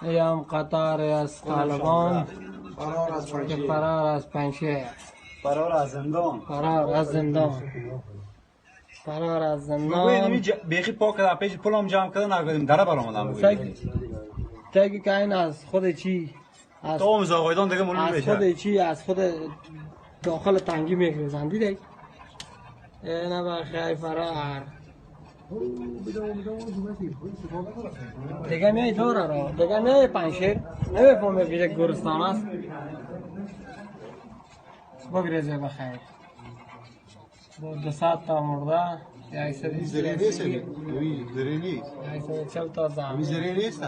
یم قطار از طالبان فرار از که پنجشیر. فرار از پنجشیر، فرار از زندان. فرار از زندان، فرار از بگوی زندان. بیخی پاک کرده، پیش پولم جمع کرده نگردیم دره برآمدم. بگوی تگی که این از خود چی، از تا اون زاغایدان دیگه معلوم از میشه. خود چی، از خود داخل تنگی میگریزن. دیدی؟ نه بخیر فرار دیگه میای داره را دیگه میای پنجشیر نمیفهمی که یک گورستان است. بگریزه بخیر با 200 تا مرده، 120 زره نیست، زره نیست، 140 تا زن. زره نیست.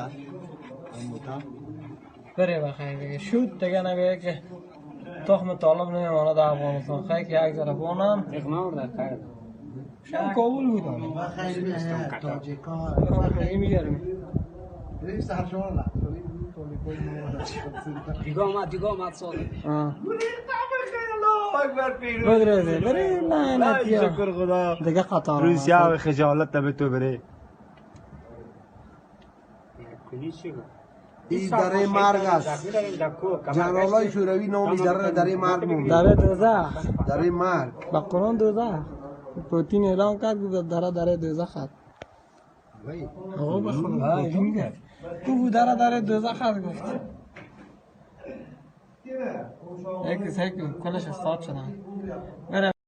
بره بخیر دیگه شد دیگه. نگه که تخم طالب نمیمانه در افغانستان. خیلی که یک ذره بانم شم کابل بودم. میگرم. دیگه آمد، دیگه آمد ساده. بگریزه بره لعنتی ها. شکر خدا. دیگه قطار روسیه و خجالت به تو بره. این دره مرگ است. جنرالای شوروی نام این دره دره مرگ موند. دره دوزخ. دره مرگ. با قرآن دوزخ. پوتین اعلام کرد، گفت دره دره دوزخ است. آقا به خدا پوتین گفت، گفت دره دره دوزخ است. گفت یک یک کلش استاد شدن. بره.